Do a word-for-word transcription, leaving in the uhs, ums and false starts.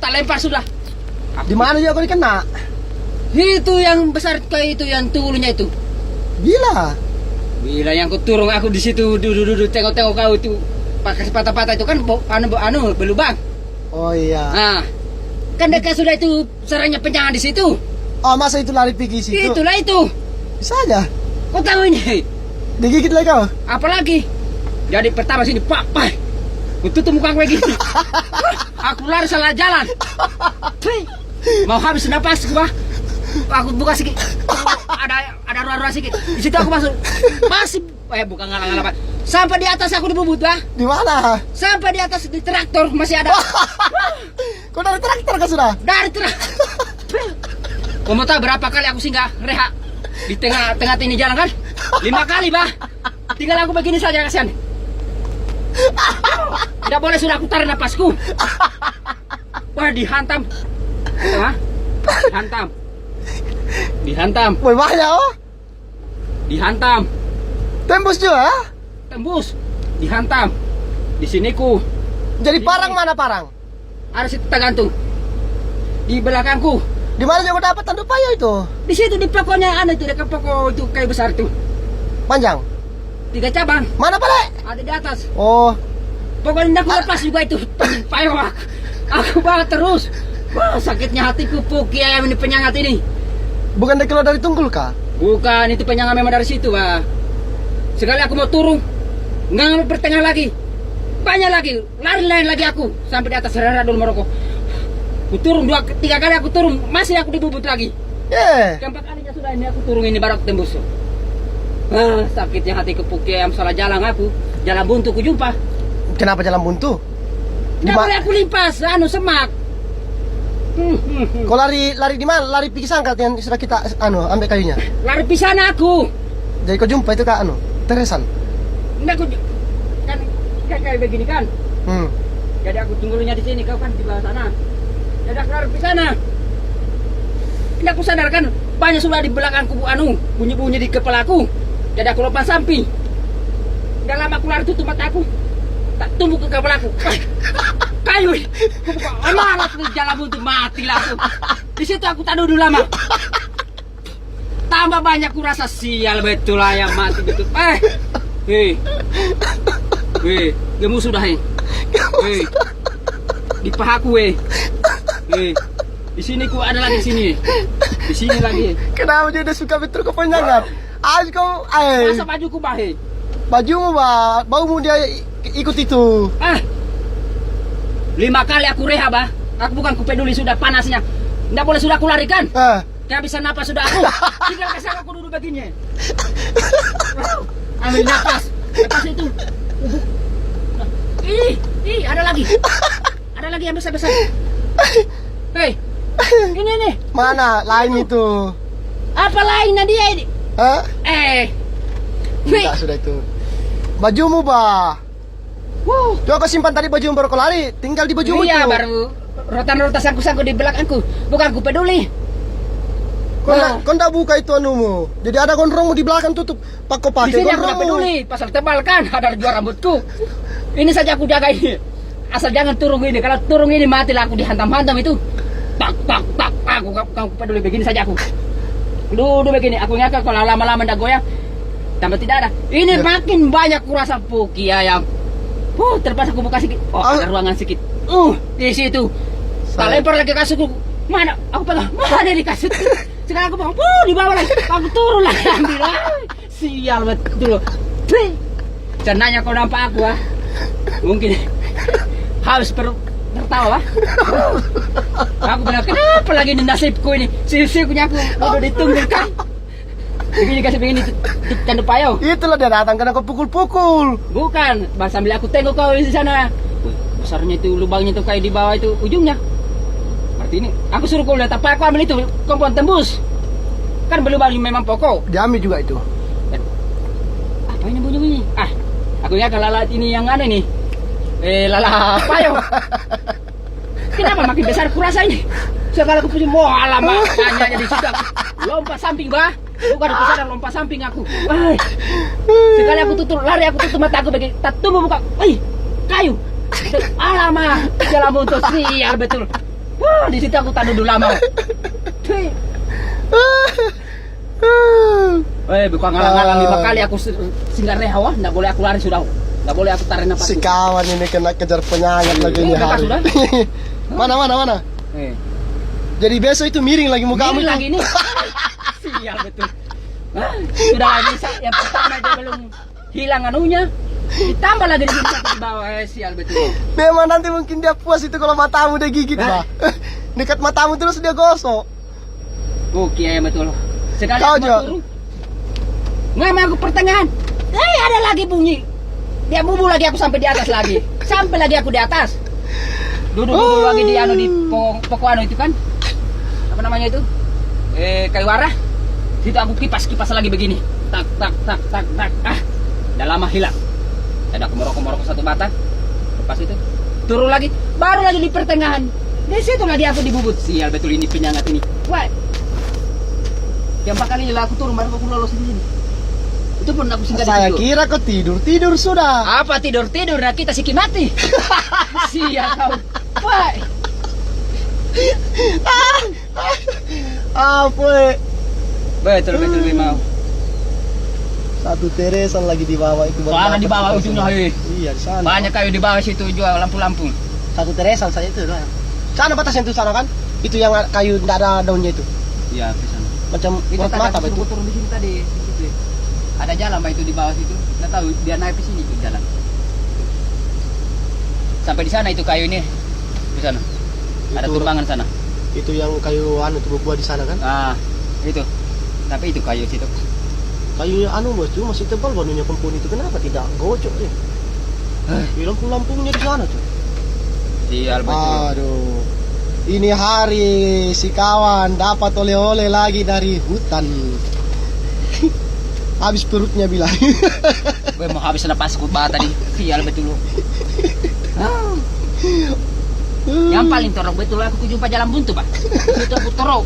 Tak lempar sudah. Di mana juga kau dikena? Itu yang besar kayak itu, yang tulunya itu. Bila? Bila yang ku turun aku di situ, duduk-duduk, tengok-tengok kau itu, pakai patah-patah itu kan, bo-, anu, bo-, anu, berlubang. Oh, iya. Ah, kan dekat sudah itu sarangnya penyangan di situ. Oh, masa itu lari pergi situ? Itulah itu. Bisa aja. Kau tahu ini? Digigit lagi kau? Apalagi? Jadi pertama sini, pak, pak. Ku tutup muka aku lagi. Aku lari salah jalan. Pih. Mau habis napas gua. Aku buka sikit. Ada, ada ruang-ruang sikit. Di situ aku masuk. Masih, eh, bukan ngalang-ngalang, Pak. Sampai di atas aku dibubut, Pak. Di mana? Sampai di atas di traktor masih ada. Kau dari traktor kau sudah? Dari traktor. Kau mau tahu berapa kali aku singgah rehat di tengah, tengah ini jalan kan? Lima kali, Pak. Tinggal aku begini saja, kasihan. Tidak boleh sudah aku tarik napasku. Wah, dihantam. Hah? Dihantam. Dihantam. Woi, bahaya, oh. Dihantam. Tembus juga, ah? Tembus. Dihantam. Di siniku. Jadi parang mana parang? Ada situ tergantung. Di belakangku. Di mana juga dapat tanduk payau itu? Di situ, di pokoknya anu itu, dekat pokok itu kayu besar itu. Panjang? Tiga cabang. Mana pale? Ada di atas. Oh. Pokoknya aku lepas juga itu. Payung aku. Aku bawa terus. Wah, sakitnya hatiku, Puki ayam ini, penyangat ini. Bukan dia keluar dari tunggul kah? Bukan, itu penyangat memang dari situ, bah. Sekali aku mau turun, nggak bertengah lagi. Banyak lagi, lari lain lagi aku. Sampai di atas rara dulu merokok. Ku turun dua, tiga kali aku turun, masih aku dibubut lagi. Eh. Keempat kalinya sudah ini aku turun ini baru aku tembus. Ah, sakitnya hatiku, Puki ayam, salah jalan aku. Jalan buntu ku jumpa. Kenapa jalan buntu? Di Nggak ma- boleh aku limpas, anu, semak. Hmm, hmm, hmm. Kau lari, lari di mana? Lari pergi sana yang sudah kita, anu, ambil kayunya. Lari pergi sana aku. Jadi kau jumpa itu, Kak, anu, teresan. Nggak, aku ju-, kan, kan kayak begini kan. Hmm. Jadi aku tunggunya di sini, kau kan di bawah sana. Jadi aku lari pergi sana. Nggak, aku sadar kan, banyak sudah di belakangku, anu, bunyi-bunyi di kepalaku. Jadi aku lompat samping. Nggak lama aku lari, tutup mataku. Tak tumbuh ke kepalaku. Kayu. Malas tu jalan buntu, matilah aku. Di situ aku tak duduk lama. Tambah banyak kurasa, sial betul ayam mati betul. Eh. Hei. Hei, gemuk sudah, hei. Hei. Di pahaku, hei. Hei. Di sini ku ada lagi sini. Di sini lagi. Kenapa dia dah suka betul kau penyangat? Ayo kau, eh. Masa bajuku, bah, hei. Bajumu, bah. Baumu dia i-, ikut itu. Ah. Lima kali aku rehab, bah. Aku bukan ku peduli sudah panasnya. Nggak boleh sudah aku lari kan? Ah. Kehabisan napas sudah aku. Tinggal kasih aku duduk begini. Ambil napas. Lepas itu. Ih, ih, ada lagi. Ada lagi yang besar-besar. Hei, ini nih. Mana? Lain itu. Apa lainnya dia ini? Hah? Eh. Minta sudah itu. Bajumu, bah. Wuh. Coba kau simpan tadi baju yang baru kau lari, tinggal di bajumu itu. Iya, baru rotan-rotan sangku-sangku di belakangku. Bukan ku peduli. Kau ndak, kau ndak buka itu anumu. Jadi ada gondrongmu di belakang tutup. Pak, kau pakai gondrongmu. Di sini aku ndak peduli, pasal tebal kan, ada jua rambutku. Ini saja aku jaga ini. Asal jangan turun ini. Kalau turun ini, matilah aku dihantam-hantam itu. Tak, tak, tak, tak. Aku, aku, aku peduli, begini saja aku. Duduk begini, aku ingatkan kalau lama-lama ndak goyang, tambah tidak ada. Ini makin banyak kurasa puki ayam. Huh, terpaksa aku buka sikit. Oh, ada ruangan sikit. Uh, di situ. Tak lempar lagi kasurku. Mana? Aku pegang. Mana ini kasur? Sekarang aku pegang. Huh, di bawah lagi. Aku turun lagi ambil. Sial betul. Pih. Cenanya kau nampak aku, ah. Mungkin habis per-, tertawa, ah. Aku bilang, "Kenapa lagi ini nasibku ini? Siku-sikunya aku udah ditunggu kan." Begini kasih begini, tu, tu, tanda payau. Itulah dia datang kena kau pukul-pukul. Bukan, bah, sambil aku tengok kau di sana. Wih, besarnya itu lubangnya itu kayak di bawah itu ujungnya. Berarti ini, aku suruh kau lihat apa aku ambil itu, kau bukan tembus. Kan belum balik memang pokok. Diambil juga itu. Dan, apa ini bunyi-bunyi? Ah, aku ingat lalat ini yang aneh nih. Eh, lalat payau. Kenapa makin besar kurasa ini? Segala aku punya, wah, alamak, tanya jadi sudah. Lompat samping, bah. Bukan aku sadar, lompat samping aku. Ai. Sekali aku tutup, lari aku tutup mata aku bagi, tak tumbuh muka. Ai, kayu. Alamak, jalan buntu, sial betul. Wah, di situ aku tak duduk lama. Cuy. Eh, bukan ngalang-ngalang, lima kali aku si-, singgah reha, wah. Ndak boleh aku lari sudah. Ndak boleh aku tarik napas. Si kawan ini kena kejar penyayat lagi ini hari. Mana, mana, mana? Eh. Jadi besok itu miring lagi muka. Miring lagi ini. Sial betul. Hah? Sudah lagi sa-, yang pertama dia belum hilang anunya. Ditambah lagi di sini di bawah. Eh, sial betul. Memang nanti mungkin dia puas itu kalau matamu dia gigit, bah. Dekat matamu terus dia gosok. Oke, ya betul. Sekali aku mau turun. Ngam aku pertengahan. Eh, ada lagi bunyi. Dia bubu lagi aku sampai di atas lagi. Sampai lagi aku di atas. Duduk-duduk lagi di anu, di pokok, pokok anu itu kan. Apa namanya itu? Eh, kayu arah. Situ aku kipas-kipas lagi begini. Tak, tak, tak, tak, tak. Ah, dah lama hilang. Ada aku merokok-merokok satu batang. Lepas itu, turun lagi. Baru lagi di pertengahan. Di situ lagi aku dibubut. Sial betul ini penyangat ini. Wah. Yang empat kali lah aku turun, baru aku lolos di sini. Itu pun aku singgah di situ. Saya kira kau tidur, tidur sudah. Apa tidur, tidur? Nah, kita sikit mati. Sial kau. Wah. Apa, eh? Betul, betul, memang. Satu teresan lagi di bawah itu, baru dapat di bawah ujungnya, eh. Iya, di sana. Banyak kayu di bawah situ juga, lampu-lampu. Satu teresan saja itu, lah. Sana batasnya itu, sana kan? Itu yang kayu ndak ada daunnya itu. Iya, di sana. Macam urat mata, betul. Turun di sini tadi, di situ. Ada jalan, Pak, itu di bawah situ. Nggak tahu, dia naik ke sini itu jalan. Sampai di sana itu kayu ini. Di sana. Ada tumbangan sana. Itu yang kayu anu tu berbuah di sana kan? Ah, itu. Tapi itu kayu situ. Kayu anu, Bos, tu masih tebal banunya kempun itu. Kenapa tidak gocok dia? Hah? Di lampu-lampunya di sana tu. Sial betul. Aduh. Ini hari si kawan dapat oleh-oleh lagi dari hutan. Habis perutnya bilang. Gue mau habis napasku, bah, tadi. Sial betul lu. Ah. Yang paling teruk betul aku jumpa jalan buntu, bah. Itu aku teruk.